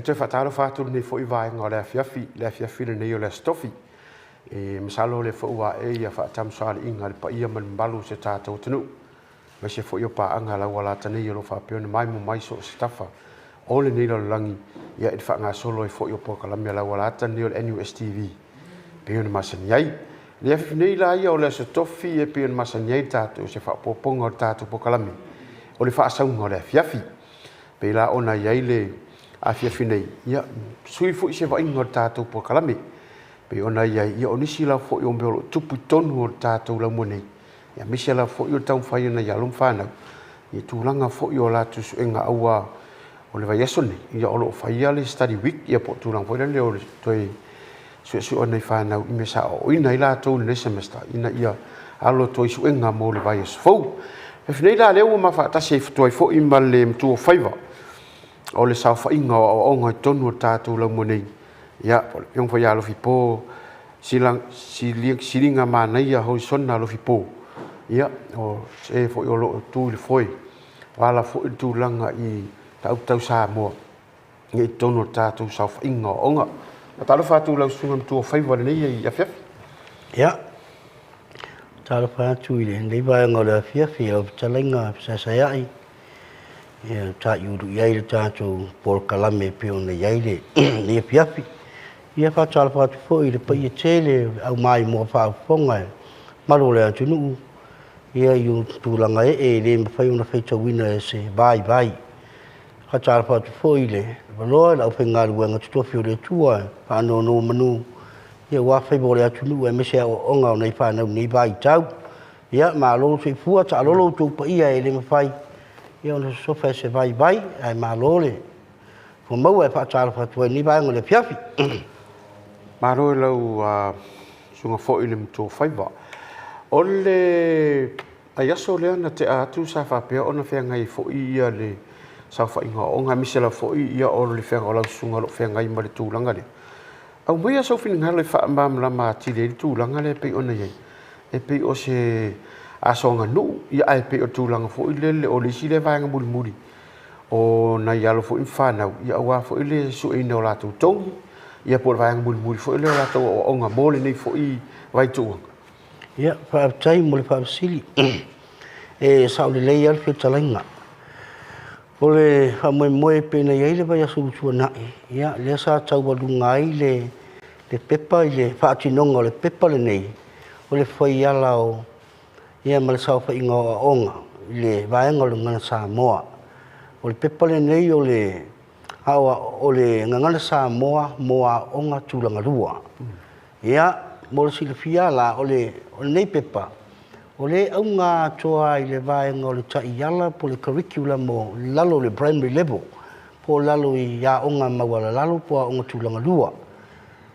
toe faatalofa atu lenei foi vaega o le afiafi, le afiafi lenei o le Aso Tofi. E masalo o lea foi ua ae ia faatamasoaliiga a le paia ma le mamalu o si o tatou atunuu, aemaise foi o paaga laualata nei o lo o faapea ona maimoa mai so o se tafa o lenei lalolagi ia i le faagasolo ai foi o polokalame a laualata lenei o le NUSTV e pei ona masani ai. Le afiafi nei la ia o le Aso Tofi e pei ona masani ai tatou se faaopoopoga o le tatou polokalame o le faasauga o le afiafi. Pei la ona i ai le afiafi nei, ia sui foi se vaaiga o le tatou polokalame. Pei ona i ai, ia o nisi lava foi o mea o lo o tupu i totonu o le tatou laumua nei, ia aemaise lava foi o le taumafai ina ia alo ma fanau i tulaga foi o latou suega aua o le vaiaso lenei, ia o lo o faia le study week ia po o tulaga foi lele o le toe suesue o nai fanau i mea sa aoaoina ai latou i lenei semester ina ia alo atu ai suega mo le vaiaso fou. Afiafi nei la lea ua ma faatasi ai ai foi ma le matua o faiva o le saofaiga o aoaoga i totonu o le tatou laumua nei. Ia, o le Afioga foi ia Alofipo Siliga Manaia Horisona Alofipo, ia, o se foi o lo o tu i le foe, o ala foi le tulaga i mataupu tau Samoa i totonu o le tatou saofaiga o aoaoga. Faatalofa atu i lau Susuga Matua o Faiva i lenei afiafi. Ia, talofa atu i lenei vaega o le afiafi i lau fetalaiga fesaesaeai, ia taiulu i ai le tatou polokalame e pei ona i ai lenei afiafi. Ia faatalofa atu foi i le paia tele o le au maimoa faafofoga e malu o le atunuu, ia i ona tulaga ee e le mafai ona faitauina e se vaivai. Faatalofa atu foi i le avanoa i le aufaigaluega totofi o le Atua e faanonomanu aua faiva o le atunuu aemaise aoaoga o nai fanau i lenei vaitau. Ia, malo le soifua, taalolo outou paia e le mafai ona sosofa e se vaivai, ae malo le maua e faatalofa atu ai i lenei vaega o le afiafi. Malo i lau susuga foi i le matua o faiva. O le vaiaso lea na tea atu sa faapea ona feagai ai foi ia le saofaiga o aoga aemaise lava foi ia o le feaga o lau susuga o lo o feagai ma le tulaga lea. Aumaia sou finagalo e faamalamalama atili ai le tulaga lea e pei ona i ai. E pei o se aso aganuu, ia ae pei o le tulaga foi lele o le isi lea vaega mulimuli o nai alo foi ma fanau, ia aua foi le sueina o latou togi, ia po o le vaega mulimuli foi lea o latou aoaoga mo lenei foi vaituuaga. Ia, faafetai mo le faafesili. E sao lelei lava le fetalaiga. O le faamoemoe pei ona i ai le vaiaso ua tuanai, ia, lea sa taualuga ai le pepa i le faatinoga o le pepa lenei, o le fuaiala o ia ma le saofaiga o aoaoga i le vaega o le Gagana Samoa. O le pepa lenei o le o le Gagana Samoa mo aoaoga tulaga lua. Ia, mo le silafia la, o le o lenei pepa, o le auga atoa i le vaega o le taiala po o le curriculum o lalo o le primary level, po o lalo i aoga maualalalo po o aoga tulaga lua.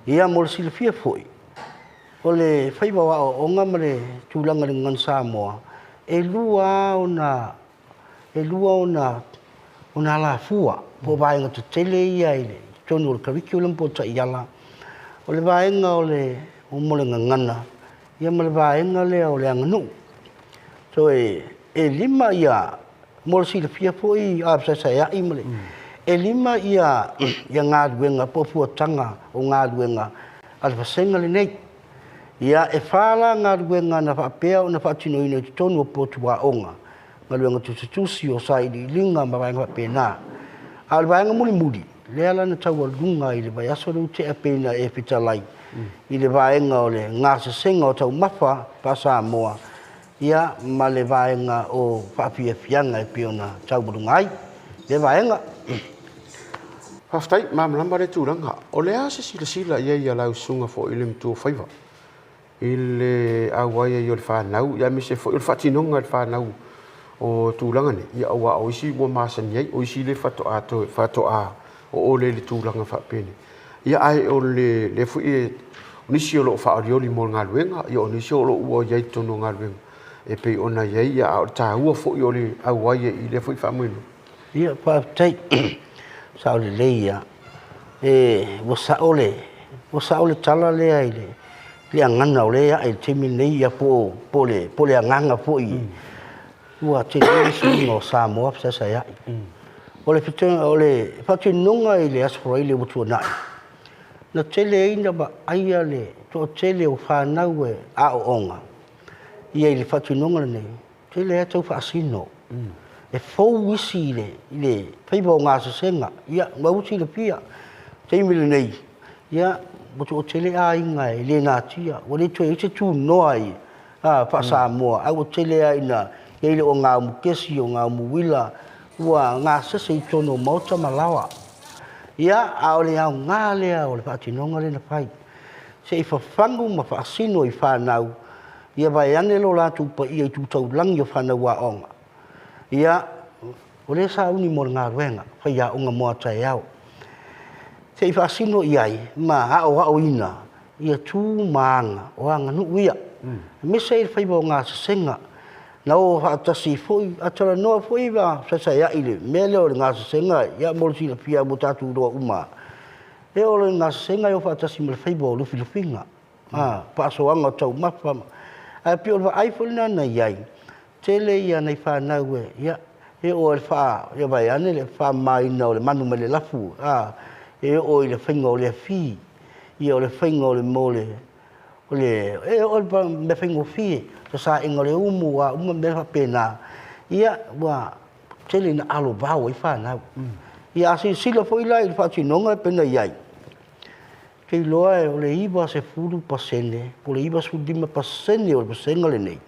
Ia, mo le silafia foi, o le faiva o aoaoga ma le tulaga i le Gagana Samoa, e lua lava ona e lua ona ona alafua po o vaega tetele ia i totonu o le curriculum po o taiala. O le vaega o le mo le gagana ia ma le vaega lea o le aganuu. So e lima ia mo le silafia foi a fesaesaeai ma le e lima ia ia galuega po o fuataga o galuega a le vasega lenei. Ia, e fa la galuega na faapea ona faatinoina i totonu o potu aoga, galuega tusitusi, o sailiiliga ma vaega faapena. A o le vaega mulimuli, lea la na taualuga i le vaiaso lea ua tea pei ona e fetalai i le vaega o le gasesega o taumafa faa-Samoa, ia ma le vaega o faafiafiaga e pei ona taualuga ai lea vaega. Faafetai, malamalama lea tulaga. O le a se silasila i ai a lau susuga foi i le matua o faiva i le auai ai o le fanau, ia aemaise foi o le faatinoga e le fanau o tulaga nei, ia aua o isi ua masani ai, o isi lea faatoa toe faatoa oo lea i le tulaga faapenei. Ia ae o le lea foi e o nisi o lo o faaolioli mo le galuega, ia o nisi o lo o ua i ai i totonu o galuega e pei ona i ai, ia a o le taua foi o le auai ai i lea foi faamoemoe. Ia, faafetai. Sao lelei lava. E, ua sao le, ua sao le tala lea i le, le agana o lea e ae i le taimi lenei, ia po o le, po o le agaga foi ua tele le suiga o Samoa fesaesaeai. O le o le faatinoga i le Aso Faraile ua tuanai, na tele ai na vaaia le toatele o fanau e aooga ia i le faatinoga lenei, tele lava tau faasino. E fou isi i le faiva o gasesega, ia ua ua silafia. Taimi lenei, ia ua toatele aiga e le natia, ua le toe i ai se tunoa i faa-Samoa, ae ua tele lava ina i ai le ogaumu kesi, ogaumu uila, ua gasese i totonu o maota ma laoa. Ia, a o le aoga lea o le faatinoga lea na fai, se i fafagu ma faasino i fanau, ia vaeane lo latou paia i tutaulagi o fanau aoga. Ia, o lea sauni mo le galuega, faiaoga mo a taeao. Se i faasino i ai ma aoaoina ia tu ma aga o aganuu ia. Aemaise ai le faiva o gasesega, na o faatasi foi, a talanoa foi ma fesaesaeai i le mea lea o le gasesega, ia mo le silafia ua tatou iloa uma. E o le gasesega e o faatasi ma le faiva o lufilufiga, faasoaga o taumafa. Ae pei o le vaai foi lena na i ai, tele ia nai fanau e, ia, e oo i le ia vaeane le faamamaina o le manu mai le lafu, e oo i le faiga o le afi, ia o le faiga o le mo le, o le, e oo i le mea faigofie, sasaega o le umu, a uma mea faapena, ia, ua tele ina alovao ai fanau. Ia, a silasila foi la i le faatinoga e pei ona i ai, ou te iloa o le 90% po o le 95% o le vasega lenei,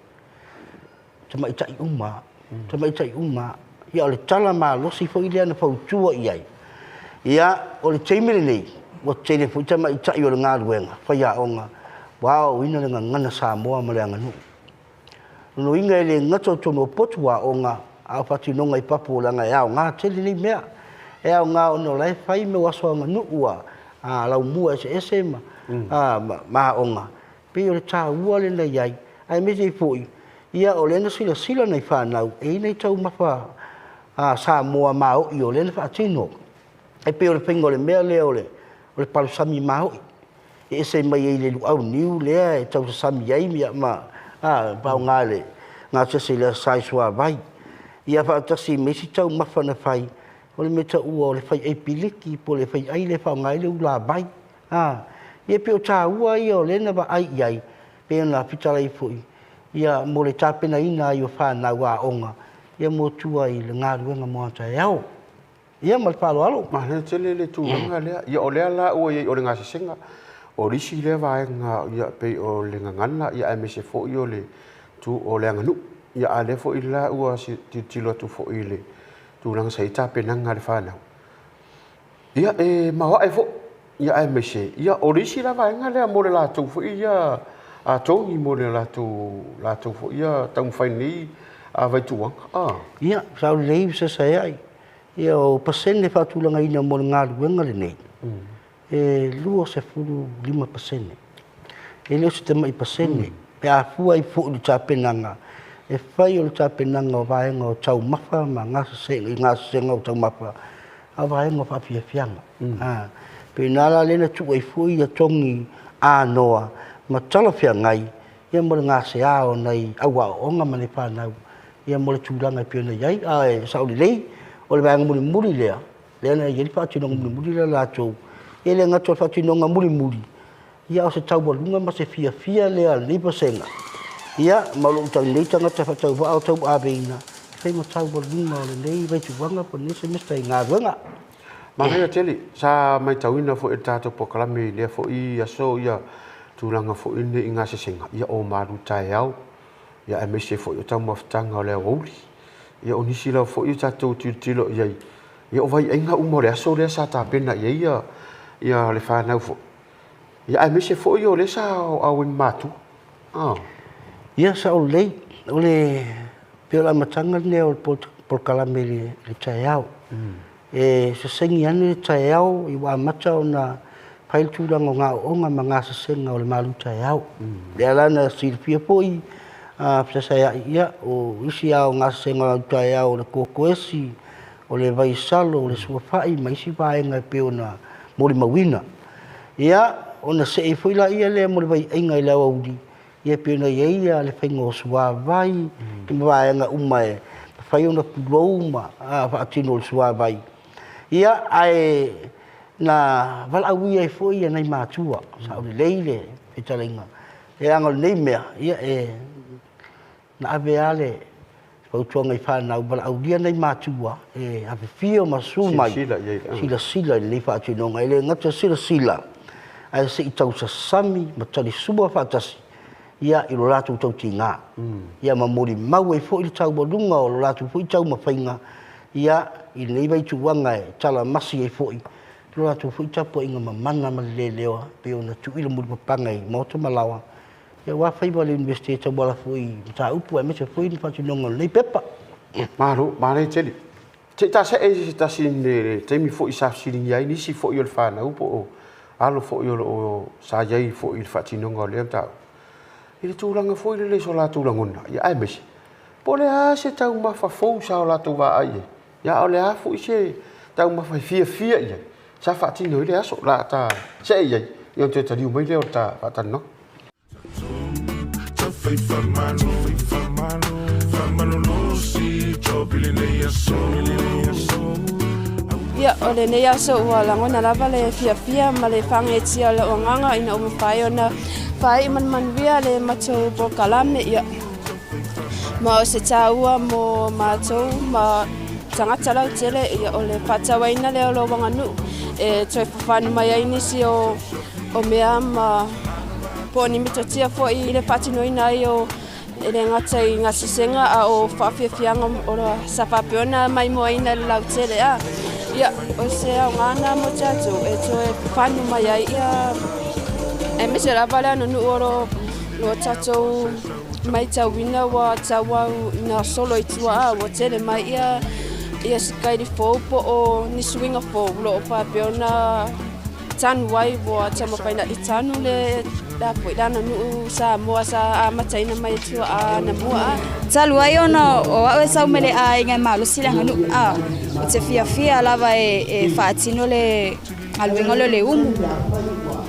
tamaitai uma, tamaitai uma. Ia, o le tala malosi foi lea na fautua i ai. Ia, o le taimi lenei, ua tele foi tamaitai o le galuega, faiaoga, ua aoaoina le gagana Samoa ma le aganuu. Lona uiga e le gata o totonu o potu aoga, a o faatinoga i fafo leaga e aoga tele nei mea. E aoga ona o la e fai mea o aso aganuu a laumua eseese ma, ma aoga. Pei o le taua lena i ai, aemaise ai foi, ia o lea na silasila nai fanau, e i ai nai taumafa Samoa maoi o lea na faatino. E pei o le faiga o le mea lea o le palusami maoi. E ese mai ai le luau niu lea e tausasami ai ma faaaoga le gasese i le aso i suavai. Ia faatasi ma isi taumafa na fai, o le mea taua o le faiai piliki po o le faiai lea e faaaoga ai le ulavai. Ia pei o taua ia o lea na vaai i ai, pei ona fetalai foi, ia mo le tapenaina ai o fanau aoga, ia mo tua i le galuega mo a taeao. Ia ma le faaaloalo. Manaia tele le tulaga lea. Ia o lea la ua i ai o le gasesega, o le isi lea vaega ia pei o le gagana, ia aemaise foi o le tu o le aganuu. Ia a lea foi la ua tilotilo atu foi i le tulaga sa i ai tapenaga a le fanau. Ia e maoae foi, ia aemaise, ia o le isi la vaega lea mo le latou foi ia togi mo le latou foi ia taumafai nei vaituaga. Ia, sao lelei fesaesaeai. Ia o pasene faatulagaina mo le galuega lenei, e 25%. E le o se tamai pasene. Pe a fua ai foi i le tapenaga, e fai o le tapenaga o vaega o taumafa ma gasesega, i gasesega o taumafa, a o vaega o faafiafiaga. Pe ina la lea na tuu ai foi ia togi anoa ma talafeagai ia mo le gasea o nai au aooga ma nai fanau, ia mo le tulaga e pei ona i ai. Ae sao lelei, o le vaega mulimuli lea, lea na i ai le faatinoga mulimuli lea latou, e le gata o le faatinoga mulimuli, ia o se taualuga ma se fiafia lea a lenei vasega. Ia, ma o lou lenei tagata faatauvaa o tauaveina, e fai ma taualuga o lenei vaituaga po o lenei semester i galuega. Manaia tele, sa matauina foi e le tatou polokalame i lea foi aso ia tulaga foi nei i gasesega, ia o malu taeao, ia aemaise foi o taumafataga o le aoauli. Ia o nisi lava foi o tatou tilotilo i ai, ia o vaiaiga uma o le aso lea sa tapena i ai ia le fanau foi. Ia aemaise foi o lea sa auai matua. Ia, sao lelei, o le pei o le amataga lenei o le polokalame i le taeao. E sasegi ane le taeao i ua amata ona fai le tulaga o gaooga ma gasesega o le malu taeao. Lea la na silafia foi fesaesaeai, ia o isi lava o gasesega o le malu taeao o le kokoesi, o le vaisalo, o le suafai ma isi vaega e pei ona molimauina. Ia, ona see foi laia lea mo le vaiaiga i le aoauli, ia pei ona i ai le faiga o suavai, ma vaega uma e Fai ona pulou ma faatino le suavai. Ia, ae na valaaulia ai foi ia nai matua, sao lelei le fetalaiga. E aga o lenei mea, ia e na ave lava le fautuaga i fanau, valaaulia nai matua e afifio ma susu mai, silasila i lenei faatinoga. E le gata silasila, ae se i tausasami ma talisua faatasi ia i lo latou tautiga. Ia ma molimau ai foi le taualuga o lo latou foi taumafaiga ia i lenei vaituuaga e talamasi ai foi lo latou foi tapuaiga mamana ma le leleoa pei ona tui le mulipapaga i maota ma laoa aua faiva o le Iunivesite e tauala foi i mataupu aemaise foi le faatinoga o lenei pepa. Malo, manaia tele. Se i ta see i se tasi i le taimi foi sa fesiligia ai nisi foi o le fanau po o alo foi o lo o sa i ai foi i le faatinoga o lea mataupu, i le tulaga foi lele i so latou lagona, ia aemaise po o le a se taumafa fou sa o latou vaai i ai, ia a o le a foi se taumafa e fiafia i ai sa faatino ai le aso. O le a ta see i ai, ia ona toe taliu mai lea o le ta faatalanoaga. Ia, o lenei aso ua lagona lava le fiafia ma le faagaeetia o lou agaga ina ua mafai ona faaiu ma le manuia le matou polokalame. Ia, ma o se taua mo matou ma tagata lautele, ia, o le faatauaina lea o lou aganuu e toe fafanu mai ai nisi o mea ma po o ni metotia foi i le faatinoina ai o e le gata i gasesega a o faafiafiaga o sa faapea ona maimoaina i le lautele a. Ia, o se aoga na mo tatou e toe fanu mai ai ia aemaise lava le aganuu o lo tatou matauina ua tauau ina solo i tua a ua tele mai ia sikaili fou po o ni suiga fou o lo o faapea ona tanu ai ua taumafai i tanu le la foi le aganuu Samoa sa amataina mai e tuaa anamua a. Talu ai ona o au e sau mai le aiga e malosi le aganuu a, ou te fiafia lava e faatino le galuega lea o le umu.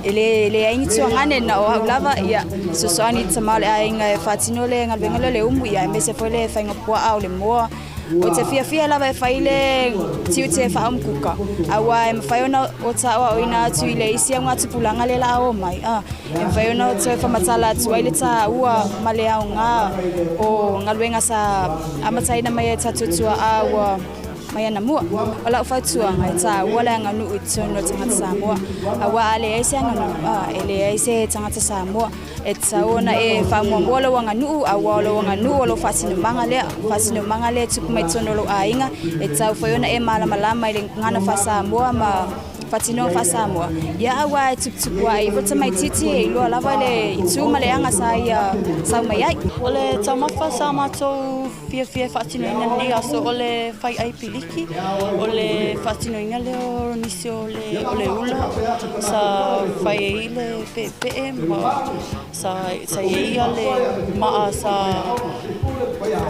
E leai ni tuagane na o au lava ia fesoasoani i le tama o le aiga e faatino le galuega lea o le umu ia aemaise foi le faiga puaa o le moa. Ou te fiafia lava e fai le tiute faaumukuka, aua e mafai ona o ta aoaoina atu i le isi augatupulaga le la o mai. E mafai ona o toe faamatala atu ai le taua ma le aoga o galuega sa amataina mai e tatou tuaa ua mai anamua. O lau fautuaga e taua le aganuu i totonu o tagata Samoa, aua a leai se aganuu, e leai se tagata Samoa. E tatau ona e faamuamua lou aganuu, aua o lou aganuu o lou faasinomaga lea, faasinomaga lea e tupu mai totonu o lou aiga. E tatau foi ona e malamalama i le gagana faa-Samoa ma faatinoga faa-Samoa. Ia aua e tuputupu ae ai foi le tamaitiiti e iloa lava le itu ma le aga sa ia sau mai ai. O le taumafa sa matou fiafia e faatinoina lenei aso o le fai'ai piliki, o le faatinoina lea o nisi o le o le ula sa fai ai le pe'epe'e ma sa sa i ai ia le ma'a sa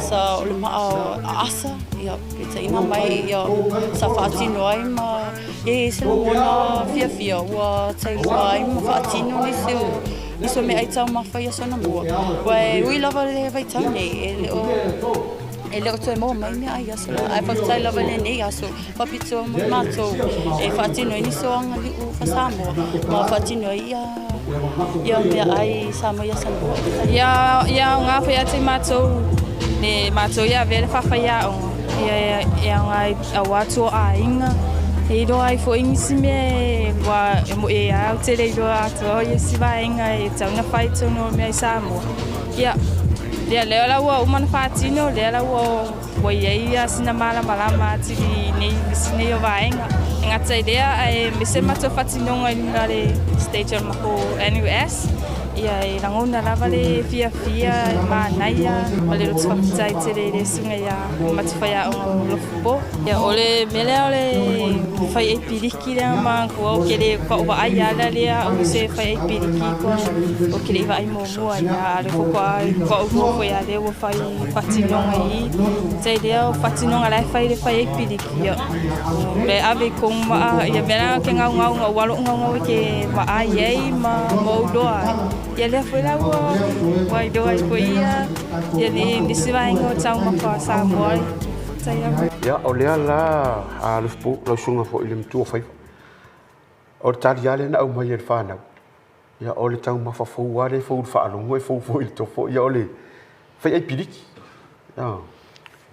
sa o le ma'a aasa ia pētaʻiga mai ia sa faatino ai ma ia i ai se lagona fiafia ua tailua ai ma faatino nisi o nisi o meaai taumafa i aso anamua. Ua e ui lava i le vaitau nei e le o e le o toe maua mai meaai i aso la, ae faafetai lava i lenei aso faapitoa mo matou e faatino ai nisi o agalii faa-Samoa ma faatino ai ia ia meaai Samoa i aso anamua. Ia ia aoga foi ia te matou le matou ia avea le faafaiaoga ia e aoga aua tua o aiga e iloa ai foi nisi mea e ua e mo e au tele iloa atoa o isi vaega e tatau ona fai i totonu o mea i Samoa. Ia, lea lea la ua uma ona faatino, lea la ua ua i ai ia sina malamalama atili i nei nisi nei o vaega. E gata i lea ae aemaise matou faatinoga i luga o le stage o le matou NUS, ia e lagona lava le fiafia e manaia ma le loto faafetai tele i le susuga ia Matufaiaoga o Lofupo. Ia o le mea lea o le fai'ai piliki lea ma manatua ou te le faatoa vaai lava la lea au se fai'ai piliki koa ou te le i vaai muamua ai a o lea faatoa faatoa ou iloa foi lava lea ua fai faatinoga i i. Tai lea o faatinoga la e fai le fai'ai piliki ia le ave i kou ma'a ia mea la ou te gaugau ua lo'u gaugau e te vaai ai ma ou iloa ai. Ia lea foi la ua iloa ai foi ia nisi vaega o taumafa a Samoa. Faafetai lava. Ia, o lea la a Lufipu, lau susuga foi i le matua o faiva. O le tali lava lea na aumai e le fanau, ia o le taumafa fou lava lea e fou i le faalogo e fou foi i le tofo, ia o le faiai piliki.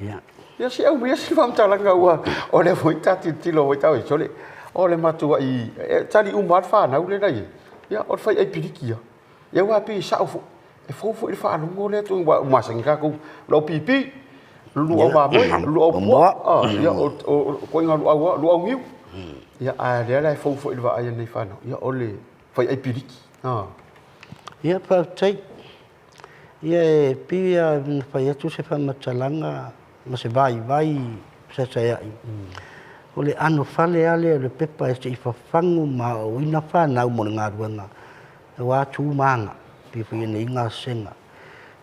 Ia. Ia se aumaia se faamatalaga ua o lea foi ta tilotilo foi tau sole. O le matuai e tali uma lava le fanau lea na i ai. Ia o le faiai piliki ia. Ia aua pei e sao foi, e fou foi i le faalogo lea ua masani tatou luau pipi, luau mamoe, luau puaa, ia o ituaiga luau lava, luau niu. Ia a o lea la e fou foi i le vaai a lenei fanau, ia o le faiai piliki. Ia faafetai. Ia e pei lava ona fai atu se faamatalaga ma se vaivai fesaesaeai. O le anofale lava lea o le pepa e se i fafagu ma aoaoina fanau mo le galuega, aua tu ma aga, pei foi ona i ai gasega.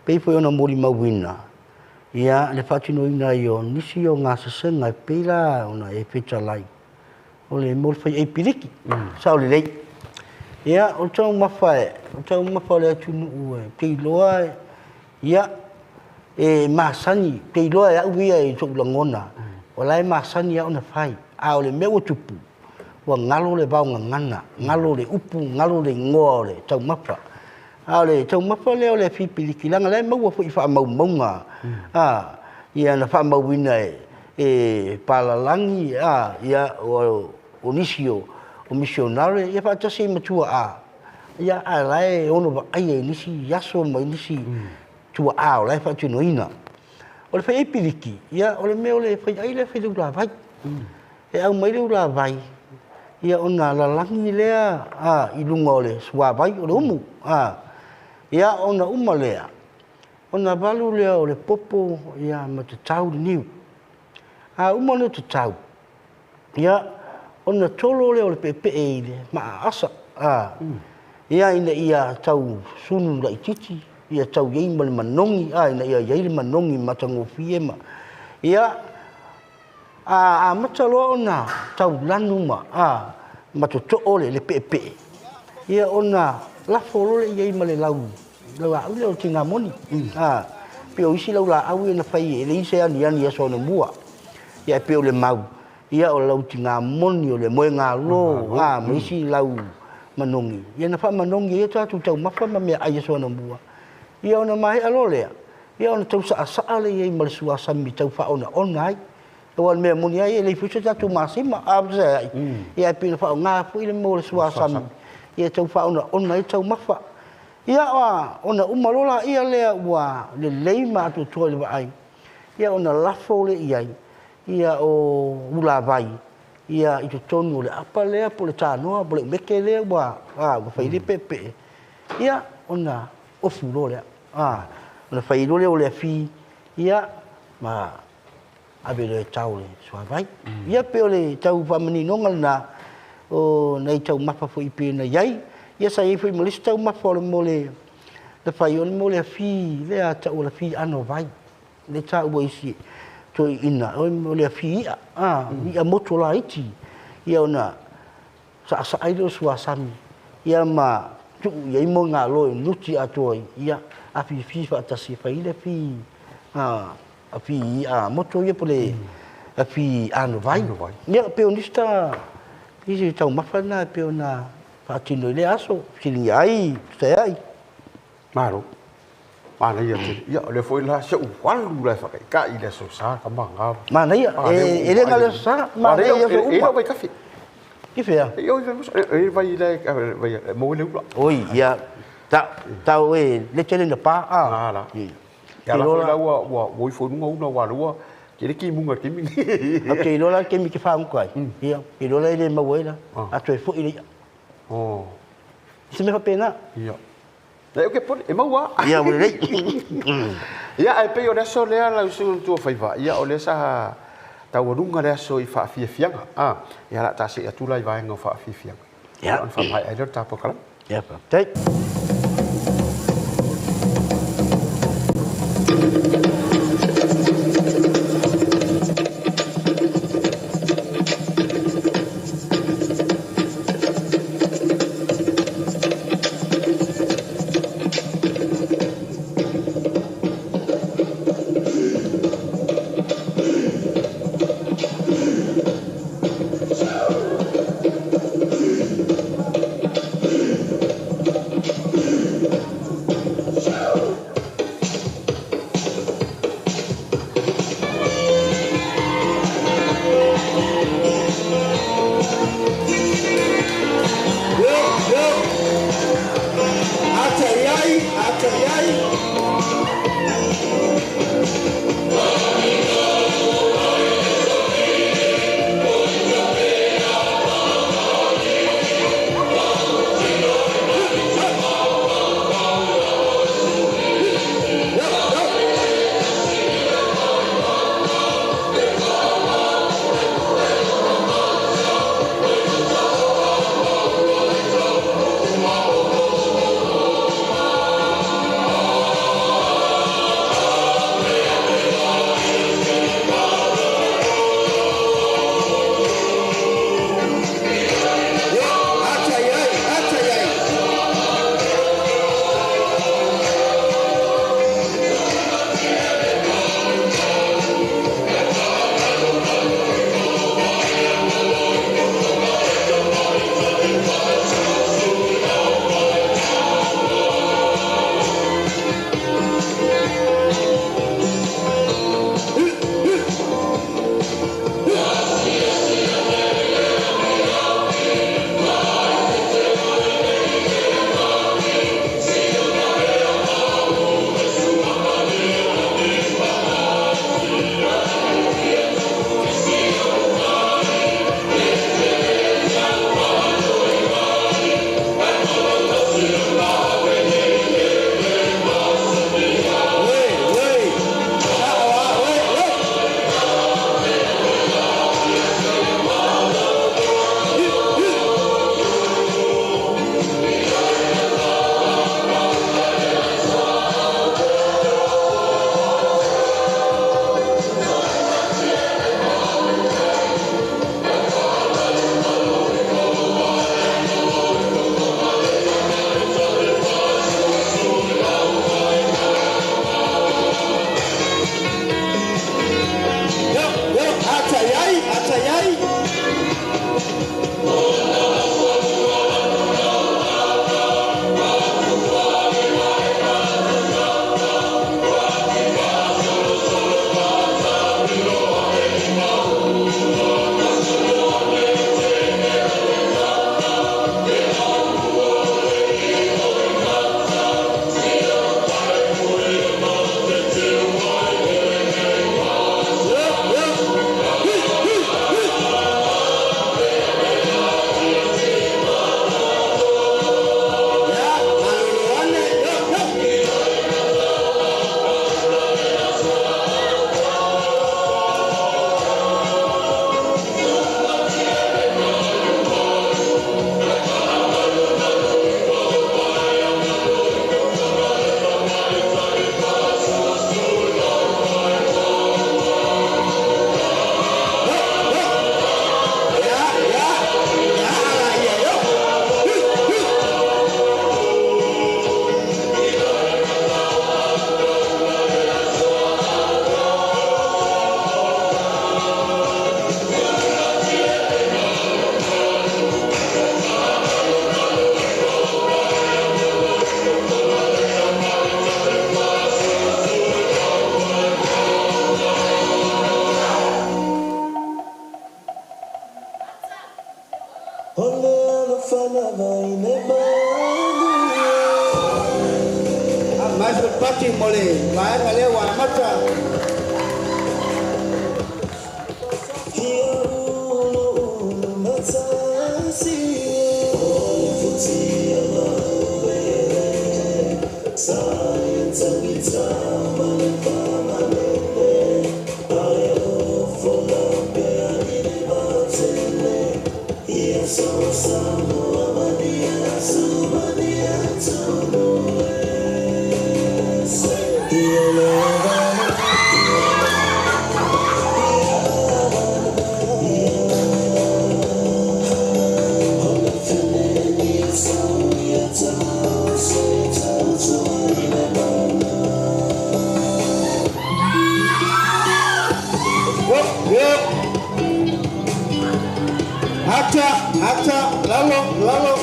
Pei foi ona molimauina, ia le faatinoina ai o nisi o gasesega e pei la ona e fetalai, o le mea o le faiai piliki, sao lelei. Ia, o le taumafa o le taumafa o le atunuu e te iloa, ia, e masani, te iloa e au ia i so'u lagona, o la e masani lava ona fai, a o le mea ua tupu, ua galo le vaogagana, galo le upu, galo le igoa o le taumafa. A o le taumafa lea o le afi piliki, leaga la e maua foi i faamaumauga, ia na faamauina e palalagi, ia, o nisi o misionare, ia faatasi ai ma tuaa, ia, a o la e ono vaaia i nisi aso ma nisi tuaa o la e faatinoina. O le faiai piliki, ia, o le mea o le faiai lea e fai i le ulavai. E aumai le ulavai, ia ona lalagi lea i luga o le suavai o le umu. Ia ona uma lea, ona valu lea o le popo, ia, ma tatau le niu. A uma ona tatau, ia, ona tolo lea o le peepee i le maaasa. Ia, ina ia tau sunu laitiiti, ia tau iai ma le manogi, ina ia iai le manogi matagofie ma. Ia, a amata loa ona tau lanu ma ma totoo le peepee, ia ona lafo loa lea i ai ma le lau laau lea o le tigamoni. Pei o isi lau laau ia na fai e leai se aniani i aso anamua. Ia e pei o le mau, ia o le lau tigamoni, o le moegalo, ma isi lau manogi. Ia na faamanogi ai o tatou taumafa ma meaai aso anamua. Ia ona maea loa lea, ia ona tau saasaa lea i ai ma le suasami tau faaonaona ai. Aua o le mea moni ai e leai foi se tatou masima, a fesaeai, ia e pei ona faaaoga foi le mea o le suasami, ia tau faaonaona ai taumafa. Ia ona uma loa laia lea ua lelei ma atoatoa i le vaai, ia ona lafo lea i ai, ia o ulavai, ia i totonu o le apa lea po o le tanoa po o le umeke lea ua fai le peepee, ia ona ofu loa lea. Ona fai loa lea o le afi, ia ma ave loa e tao le suavai. Ia pei o le tau faamaninoga lena o nai taumafa foi pei ona i ai. Ia sa i ai foi ma le isi taumafa o le mea o le na fai o le mea o le afi lea tau o le afi anovai. Le taua isi toeaiina o le afi i'a, i'a moto laiti. Ia ona saasaa ai lea o suasami, ia ma tuu i ai moegalo e nuti atoa ai, ia afifi faatasi e fai ai le afi afi i'a moto ia po o le afi anovai. Ia pei o nisi ta nisi taumafa na e pei ona faatino i lea aso, fesiligia ai, fesaeai. Malo. Manaia tele. Ia, o lea foi la se ou alu la e faataitai i le aso Sa tama na. Manaia, e le na le aso Sa, manaia i aso uma. E le o vaitafe. I fea? E oi e vai le vai maua le ula. Oi, ia, tau e le tele na pa. Ah, la. Ia la foi la ua ua ifo i luga ula ua lua ke le kimuga i le taimi lenei. Ou te iloa la le taimi e te faaguta ai. Ia, te iloa la e le maua ai la. A toe foi le i'a. Oh. Se mea faapena. Ia. Leai ou te pone, e maua lava. Ia, ua lelei. Ia, ae pei o le aso lea lau susuga i le matua o faiva, ia o lea sa taualuga le aso i faafiafiaga. Ia o le a ta see atu la i vaega o faafiafiaga. Ia. Ona faamaea ai lea o le ta polokalame. Ia, faafetai. Mais pati mo le vaega lea ua amata. Ata, ata, lalo, lalo.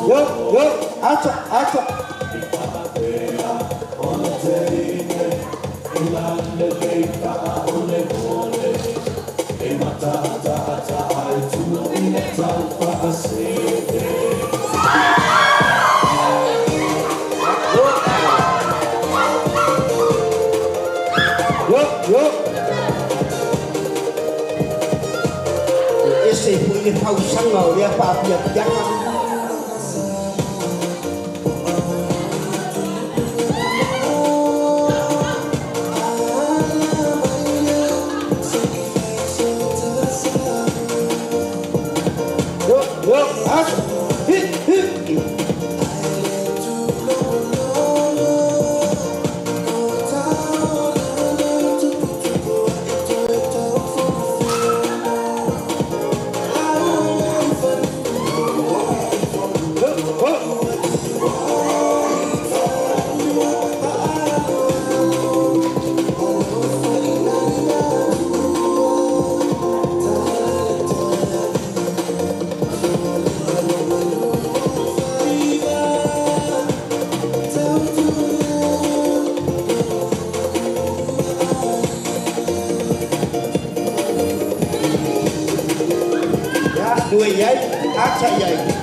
Yo, yo, ata, ata. Yo, yo. Ese foi le pausanga o lea faapiapiaga. Dua yai, ata yai.